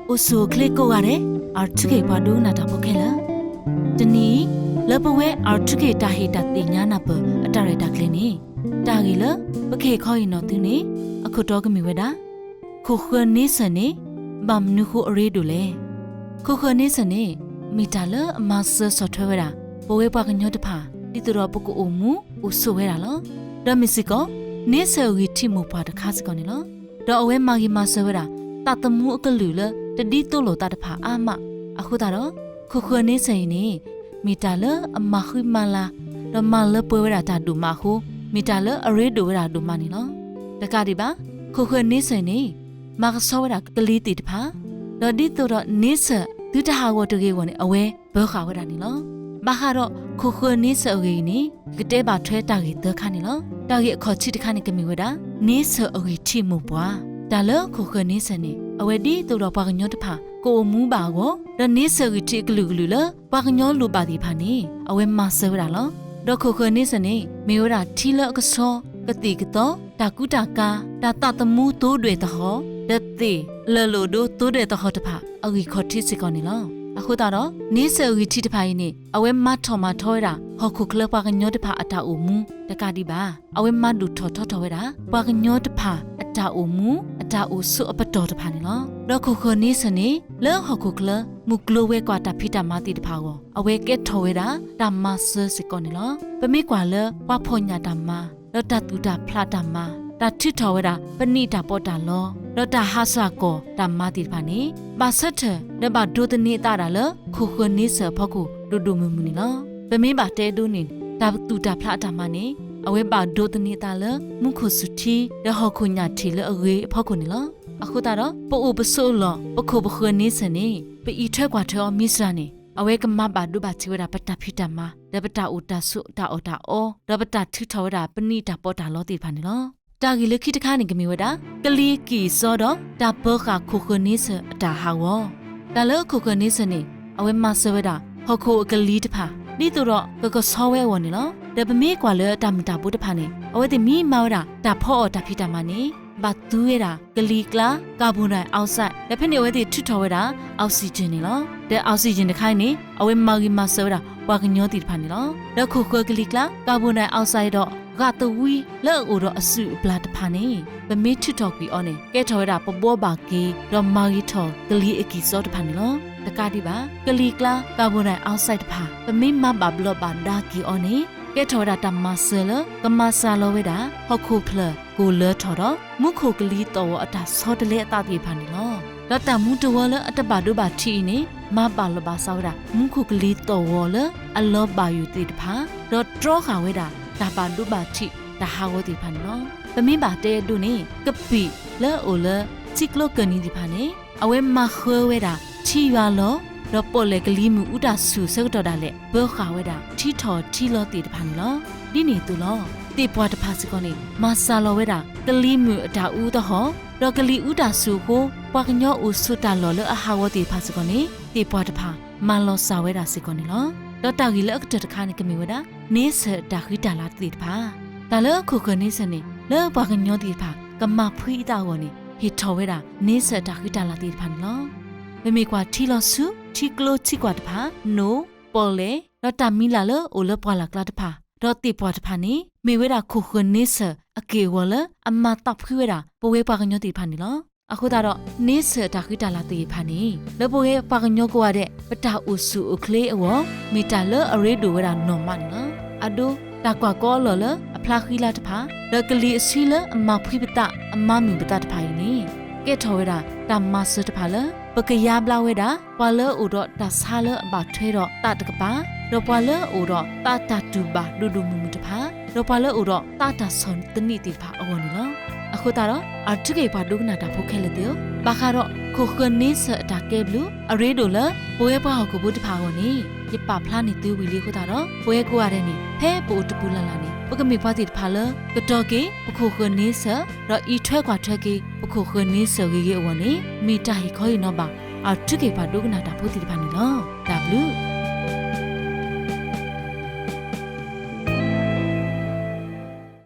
အိၣ်ဆူၣ်အိၣ်ချ့ကိးဂၤဒဲး, အၢထုက့ၢ်ပှၤဒိကနၣ်တၢ်ဖိခဲလၢာ်, တနံၤအံၤ လၢပဝဲအၢထုက့ၢ် တၢ်ဟ့ၣ်တၢ်သ့ၣ်ညါနၢ်ပၢၢ်အတၢ်ရဲၣ်တၢ်ကျဲၤန့ၣ်, တၢ်ဂ့ၢ်လၢပကဟ့ၣ်ခီဟ့ၣ်နီၤသုန့ၣ် အခိၣ်တီကမ့ၢ်ဝဲဒၣ် ခိၣ်ဃၢၤန့ဆၢၣ်န့ၣ် ဘၣ်မနုၤဃိအရ့ဒိၣ်လဲၣ်. ခိၣ်ဃၢၤန့ဆၢၣ်န့ၣ် မ့ၢ်တၢ်လၢအမၤစၢၤဆီၣ်ထွဲဝဲဒၣ် ပဝဲပှၤကညီတဖၣ် ဒ်သိးဒီးပကအိၣ်မူအိၣ်ဆိးဝဲဒၣ်လီၤ. ဒီးမ့ၢ်စ့ၢ်ကီး န့ဆၢၣ်အဂံၢ်ထံးမိၢ်ပှၢ်တခါစ့ၢ်ကီးန့ၣ်လီၤ. ဒီးအဝဲမၤဂ့ၤမၤစၢၤဝဲဒၣ် သးသမူအကလုာ်လၢတဒ်သိးလိာ်သးတဖၣ်အါမး. အဃိသတးဒီး ခိၣ်ဃၢၤန့ဆၢၣ်အံၤန့ၣ် မ့ၢ်တၢ်လၢအမၤဃံမၤလၤ ဒီးမၤလၢပှဲၤဝဲဒၣ်တၢ်ဒိၣ်မးအဃိ မ့ၢ်တၢ်လၢအရ့ဒိၣ်ဝဲဒၣ်ဒိၣ်မးန့ၣ်လီၤ. တကးဒံးဘၣ် ခိၣ်ဃၢၤန့ဆၢၣ်အံၤန့ၣ် မၤကဆှီဝဲဒၣ်ကလံၤသ့ၣ်တဖၣ်, ဒီးဒ်သိးဒီးန့ဆၢၣ်သုတဟးဂီၤတဂ့ၤအဂီၢ်န့ၣ် အဝဲပၢၤဃာ်ဝဲဒၣ်န့ၣ်လီၤ. ဘၣ်ဃးဒီးခိၣ်ဃၢၤန့ဆၢၣ်အဂ့ၢ်အံၤန့ၣ် ယကတဲဘၣ်ထွဲတၢ်ဂ့ၢ်သၢခါန့ၣ်လီၤ. တၢ်ဂ့ၢ်အခီၣ်ထံးတခါန့ၣ် ကမ့ၢ်ဝဲဒၣ် န့ဆၢၣ်အဂံၢ်ထံးမိၢ်ပှၢ်. တၢ်လၢခိၣ်ဃၢၤန့ဆၢၣ်န့ၣ် အဝဲဒ်သိးဒီးပှၤကညီတဖၣ် ကအိၣ်မူဘၣ်အဂီၢ် ဒီးန့ဆၢၣ်အဂံၢ်ထံးအကလုာ်ကလုာ်လၢ ပှၤကညီလိၣ်ဘၣ်သ့ၣ်တဖၣ်န့ၣ် အဝဲမၤစၢၤဝဲဒၣ်လီၤ. ဒီးခိၣ်ဃၢၤန့ဆၢၣ်န့ၣ် မ့ၢ်ဝဲဒၣ်ထံလၢအကဆှီ ကသ့ၣ်ကသီ တၢ်ကူတၢ်ကၤ တၢ်သးသမူသိဒွဲၣ်သဟီၣ် ဒီးသ့ၣ်လၢာ်လိာ်ဒိသိဒွဲၣ်သဟီၣ်တဖၣ် အဂံၢ်ခီၣ်ထံးစ့ၢ်ကီးန့ၣ်လီၤ. အဃိသတးဒီး န့ဆၢၣ်အဂံၢ်ထံးတဖၣ်အံၤန့ၣ် အဝဲမၤထီၣ်မၤထီဝဲဒၣ် ဟီၣ်ခိၣ်ချၢပှၤကညီတဖၣ်အတၢ်အိၣ်မူတကးဒံးဘၣ် အဝဲမၤဒိၣ်ထီၣ်ထီထီၣ်ဝဲဒၣ် ပှၤကညီတဖၣ်အတၢ်အိၣ်မူ အတၢ်အိၣ်ဆိးအပတီၢ်တဖၣ်န့ၣ်လီၤ. ဒီးခိၣ်ဃၢၤန့ဆၢၣ်န့ၣ် လၢဟီၣ်ခိၣ်ချၢ မုၢ်ကျိၤဝဲၤကွာ်တၢ်ဖံးတၢ်မၤသ့ၣ်တဖၣ်အဂီၢ် အဝဲကဲထီၣ်ဝဲဒၣ် တၢ်မၤစၢၤစ့ၢ်ကီးန့ၣ်လီၤ. ပမ့ၢ်ကွၢ်လၢပှၤဖီၣ်ညၣ်တၢ်မၤ ဒီးတၢ်သူၣ်တၢ်ဖျးတၢ်မၤ တၢ်ထုးထီၣ်ဝဲဒၣ် ပနံာ်တၢ်ပီးတၢ်လီ ဒီးတၢ်ဟးစၢ်ကီၢ်တၢ်မၤသ့ၣ်တဖၣ်န့ၣ် ဘၣ်ဆၢထၢၣ်ဒီးဘၣ်ဒိးသန့ၤအသးဒၣ်လၢ ခိၣ်ဃၢၤန့ဆၢၣ်အဖီခိၣ်ဒိၣ်ဒိၣ်မုၢ်မုၢ်န့ၣ်လီၤ. ပမ့ၢ်ဘၣ်တဲဒိန့ၣ် တၢ်သူၣ်တၢ်ဖျးအတၢ်မၤန့ၣ် အဝဲဘၣ်ဒိးသန့ၤအသးလၢ မူခိၣ်စူၤထံ ဒီးဟီၣ်ခိၣ်ညၣ်ထံးလၢအဂ့ၤအဖီခိၣ်န့ၣ်လီၤ. အဃိသတးဒီး ပအိၣ်ပဆိးအလီၢ် ပခိၣ်ပဃၢၤန့ဆၢၣ်န့ၣ် ပအံးထွဲကွၢ်ထွဲအီၤမ့ၢ်စှၤန့ၣ် အဝဲကမၤဘၣ်ဒိဘၣ်ထံးဝဲဒၣ် ပတၢ်ဖံးတၢ်မၤ ဒီးပတၢ်အိၣ်တၢ်ဆိးတၢ်အီၣ်တၢ်အီ ဒီးပတၢ်ထုးထီၣ်ဝဲဒၣ် ပနံာ်တၢ်ပီးတၢ်လီသ့ၣ်တဖၣ်န့ၣ်လီၤ. တၢ်ဂ့ၢ်လၢခံတခါန့ၣ် ကမ့ၢ်ဝဲဒၣ် ကလံၤအကံၢ်အစီဒီး တၢ်ပၢၤဃာ်ခိၣ်ဃၢၤန့ဆၢၣ်အတၢ်ဟးဂီၤ. တၢ်လၢခိၣ်ဃၢၤန့ဆၢၣ်န့ၣ် အဝဲမၤစၢၤဝဲဒၣ် ဟီၣ်ခိၣ်အကလံၤတဖၣ် ဒ်သိးဒီးကကဆှီဝဲအဂီၢ်န့ၣ်လီၤ. ဒီးပမ့ၢ်ကွၢ်လၢတၢ်မုၢ်တၢ်ဘိတဖၣ်န့ၣ် အဝဲသ့ၣ်မ့ၢ်မၤဝဲဒၣ် တၢ်ဖီအီၣ်တၢ်ဖံးတၢ်မၤန့ၣ် ဘၣ်သူဝဲဒၣ် ကလံၤကျါ carbon dioxide ဒီးဖဲန့ၣ်အဝဲသ့ၣ်ထုးထီၣ်ဝဲဒၣ် oxygen န့ၣ်လီၤ. ဒီး oxygen တခါအံၤန့ၣ် အဝဲမၤဂ့ၤမၤစၢၤဝဲဒၣ် ပှၤကညီသ့ၣ်တဖၣ်န့ၣ်လီၤ. ဒီးခိၣ်ဃၢၤကလံၤကျါ carbon dioxide ဒီး ဂာ်သဝံလၢအအိၣ်ဒီးအစုၣ်အပျၢ်တဖၣ်န့ၣ် ပမ့ၢ်ထုးထီၣ်ကွံာ်အီၤန့ၣ် ကဲထီၣ်ဝဲဒၣ်ပဘှီဘၣ်က့ၤ ဒီးမၤဂ့ၤထီၣ်ကလံၤအကံၢ်အစီတဖၣ်န့ၣ်လီၤ. တကးဒံးဘၣ် ကလံၤကျါ carbon dioxide တဖၣ် ပမ့ၢ်မၤဘၣ်ဘျီးဘၣ်ဒါက့ၤအီၤန့ၣ် ကဲထီၣ်ဝဲဒၣ်တၢ်မၤစၢၤလၢ ကမၤစှၤလီၤဝဲဒၣ် ဟီၣ်ခိၣ်ဖျၢၣ်ကိၢ်လၢထီၣ်ဒီး မူခိၣ်ကလံၤသီၣ်ဂီၤအတၢ်ဆီတလဲအသးသ့ၣ်တဖၣ်န့ၣ်လီၤ. ဒီးတၢ်မူတဝီလၢအတဘၣ်ဒိဘၣ်ထံးအံၤန့ၣ် မၤဘၣ်လီၤဘၣ်စးဝဲဒၣ် မူခိၣ်ကလံၤသီၣ်ဂီၤလၢအလီၤဘၣ်ယိၣ်သ့ၣ်တဖၣ် ဒီးတြီဃာ်ဝဲဒၣ် တၢ်ဘၣ်ဒိဘၣ်ထံးတၢ်ဟးဂီၤသ့ၣ်တဖၣ်န့ၣ်လီၤ. ပမ့ၢ်ဘၣ်တဲဒိန့ၣ် ကပံာ်လၢအအိၣ်လၢ ဆံကျိကၢၢ်နံၤသ့ၣ်တဖၣ်န့ၣ် အဝဲမၤဃၢဝဲဒၣ် ထံယွၤလီၤ ဒီးပီၣ်လဲၣ်ကလံၤမုၢ်အူတၢ်ဆူၣ်အဆၢကတီၢ်ဒၣ်လဲာ် ပၢဃာ်ဝဲဒၣ် ထံထီၣ်ထံလီၤသ့ၣ်တဖၣ်န့ၣ်လီၤ. ဒ်န့ၣ်အသိးလီၤ. သ့ၣ်ပှၢ်တဖၣ်စ့ၢ်ကီးန့ၣ် မၤစှၤလီၤဝဲဒၣ် ကလံၤမုၢ်အတၢ်အူသဟီၣ် ဒီးကလံၤအူတၢ်ဆူၣ်အဃိ ပှၤကညီအိၣ်ဆိးတၢ်လီၢ်လၢအဟးဂီၤသ့ၣ်တဖၣ်စ့ၢ်ကီးန့ၣ် သ့ၣ်ပှၢ်တဖၣ် မၤလီၤစှၤဝဲဒၣ်စ့ၢ်ကီးန့ၣ်လီၤ. ဒီးတၢ်ဂ့ၢ်လၢအကတၢၢ်တခါန့ၣ် ကမ့ၢ်ဝဲဒၣ် န့ဆၢၣ်အတၢ်ဃံတၢ်လၤသ့ၣ်တဖၣ် တၢ်လၢခိၣ်ဃၢၤန့ဆၢၣ်န့ၣ် လၢပှၤကညီသ့ၣ်တဖၣ် ကမၤဖှံအသးအဂီၢ်န့ၣ် ဟ့ၣ်ထီၣ်ဝဲဒၣ် န့ဆၢၣ်အတၢ်ဃံတၢ်လၤသ့ၣ်တဖၣ်န့ၣ်လီၤ. ပမ့ၢ်ကွၢ်ထံလီၤဆူ ထံကျိထံကွၢ်တဖၣ် နိၣ် ပီၣ်လဲၣ် ဒီးတၢ်မံၤလၢ်လၢအအိၣ်လၢပှၢ်လၢ်ကျါတဖၣ် ဒီးသ့ၣ်ပှၢ်တဖၣ်န့ၣ် မ့ၢ်ဝဲဒၣ်ခိၣ်ဃၢၤန့ဆၢၣ်အက့ၢ်အဂီၤလၢအမၤသးဖှံဝဲဒၣ် ပဝဲပှၤကညီသ့ၣ်တဖၣ်န့ၣ်လီၤ. အဃိသတးဒီး န့ဆၢၣ်အတၢ်ဃံတၢ်လၤသ့ၣ်တဖၣ်န့ၣ် လၢပဝဲပှၤကညီကိးဂၤဒဲး ပတၢ်အိၣ်ဆူၣ်အိၣ်ချ့အဂီၢ် မ့ၢ်တၢ်လၢအရ့ဒိၣ်ဝဲဒၣ်နီၢ်မးန့ၣ်လီၤ. အဒိ တၢ်ကွၢ်ကီအလီၢ်လၢအဖျါဃံလၤတဖၣ် ဒီးကလံၤအဆှံလၢအမၤဖှံပသး အမၤမုာ်ပသးတဖၣ်အံၤန့ၣ် ကဲထီၣ်ဝဲဒၣ် တၢ်မၤစၢၤတဖၣ်လၢ ပကယါဘျါဝဲဒၣ် ပှၤလၢအအိၣ်ဒီးတၢ်ဆါလၢအဘၣ်ထွဲဒီးသးတကပၤ, ဒီးပှၤလၢအအိၣ်ဒီးသးတၢ်တူၢ်ဘၣ်ဒိၣ်ဒိၣ်မုၢ်မုၢ်တဖၣ်, ဒီးပှၤလၢအအိၣ်ဒီးသးတၢ်ဆီၣ်သနံးသ့ၣ်တဖၣ်အဂီၢ်န့ၣ်လီၤ. အဃိသတးဒီး အၢထုက့ၢ်ပှၤဒိကနၣ်တၢ်ဖိခဲလၢာ်သ့ၣ်ဧၢ, ဘၣ်ဃးဒီးခိၣ်ဃၢၤန့ဆၢၣ်အတၢ်ကဲဘျုး အရ့ဒိၣ်လၢ ပဝဲပှၤဟီၣ်ခိၣ်ဖိတဖၣ်အဂီၢ်န့ၣ် ယပာ်ဖျါန့ၢ်သုဝံၤလံအဃိသတးဒီး ပဝဲကိးဂၤဒဲးန့ၣ် ဖဲပအိၣ်တပူၤလၢ်လၢ်န့ၣ် ပကမ့ၢ်ပှၤသ့ၣ်တဖၣ်လၢ ကတီၤက့ၤပခိၣ်ဃၢၤန့ဆၢၣ် ဒီးအံးထွဲကွၢ်ထွဲက့ၤ ပခိၣ်ဃၢၤန့ဆၢၣ်ဂ့ၤဂ့ၤအဂီၢ်န့ၣ် မ့ၢ်တၢ်ဟ့ၣ်ခီဟ့ၣ်နီၤဘၣ် အၢထုက့ၢ်ပှၤဒိကနၣ်တၢ်ဖိသ့ၣ်တဖၣ်န့ၣ်လီၤ. တၢ်ဘျုး